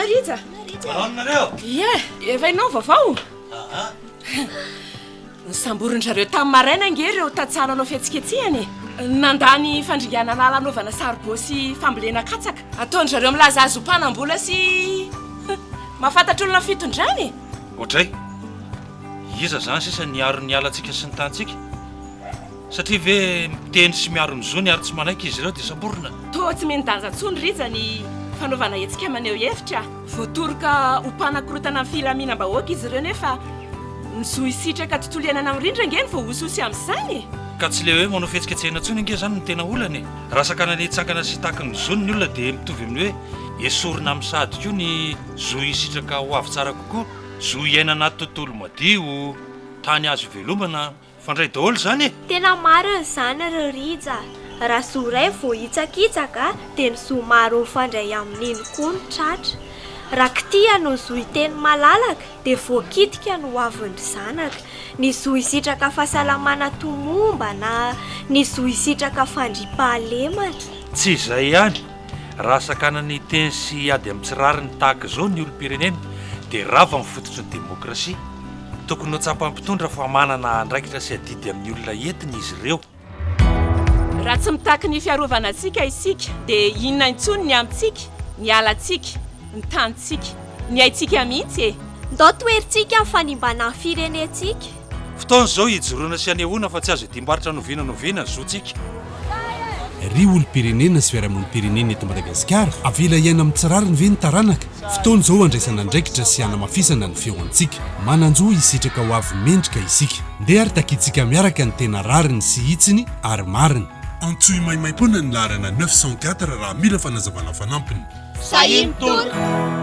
Ahoana Rija? Ahoana nareo? Ie, efa inao ny vaovao? Aha. Nosamborin-dry zareo tamin'ny maraina ange ireo tantsaha nanao fihetsiketsehana e! Nandà ny fandringanana ala hanaovana saribao sy fambolena katsaka. Ataon-dry zareo milaza azy ho mpanam-bola sy mahafantatra olona ny fitondrana e! Oadray! Iza izany sisa niaro ny alantsika sy ny tanintsika? Satria ve miteny sy miaro ny zony ary tsy manaiky izy ireo dia samborina? Toa tsy mendanja intsony Rija ny fanaovana hetsika maneho hevitra. Voatoroka ho mpanakorotana ny filaminam-bahoaka izy ireo nefa ny zo hisitraka tontolo iainana mirindra ange no voahosihosy amin'izany e! Ka tsy le hoe manao fihetsiketsehana intsony ange izany no tena olana e! Raha sakanana hitsangana sy hitaky ny zony ny olona dia mitovy amin'ny hoe esorina amin'ny sahady koa ny zo hisitraka ho avy tsara kokoa, zo hiaina anaty tontolo madio, tany azo ivelomana. Mifandray daholo izany e! Tena marina izany ry Rija a! Raha zo iray voahitsakitsaka dia ny zo maro mifandray amin'iny koa no tratra. Raha kitihana ny zo hiteny malalaka dia voakitika ny hoavin'ny zanaka. Ny zo hisitraka fahasalamana tomombana, ny zo hisitraka fandriampahalemana. Tsy izay ihany, raha sakanana hiteny sy hiady amin'ny tsy rariny tahaka izao ny olom-pirenena dia rava ny fototry ny demokrasia. Tokony ho tsapan'ny mpitondra fa manana andraikitra sy adidy amin'ny olona entiny izy ireo. Raha tsy mitaky ny fiarovana antsika isika dia inona intsony ny amintsika, ny alantsika, ny tanintsika, ny aintsika mihitsy e! Ndao toherintsika ny fanimbana ny firenentsika. Fotoana izao hijoroana sy hanehoana fa tsy azo idiam-barotra n'oviana n'oviana ny zontsika. Ry olom-pirenena sy fiarahamonim-pirenena eto Madagasikara, avela hiaina amin'ny tsy rariny ve ny taranaka? Fotoana izao handraisana andraikitra sy hanamafisana ny feontsika. Manan-jo hisitraka ho avy mendrika isika. Ndeha ary takintsika miaraka ny tena rariny sy hitsiny ary marina. Antsoy maimaimpoana ny laharana 904 raha mila fanazavana fanampiny. Sahia mitoroka!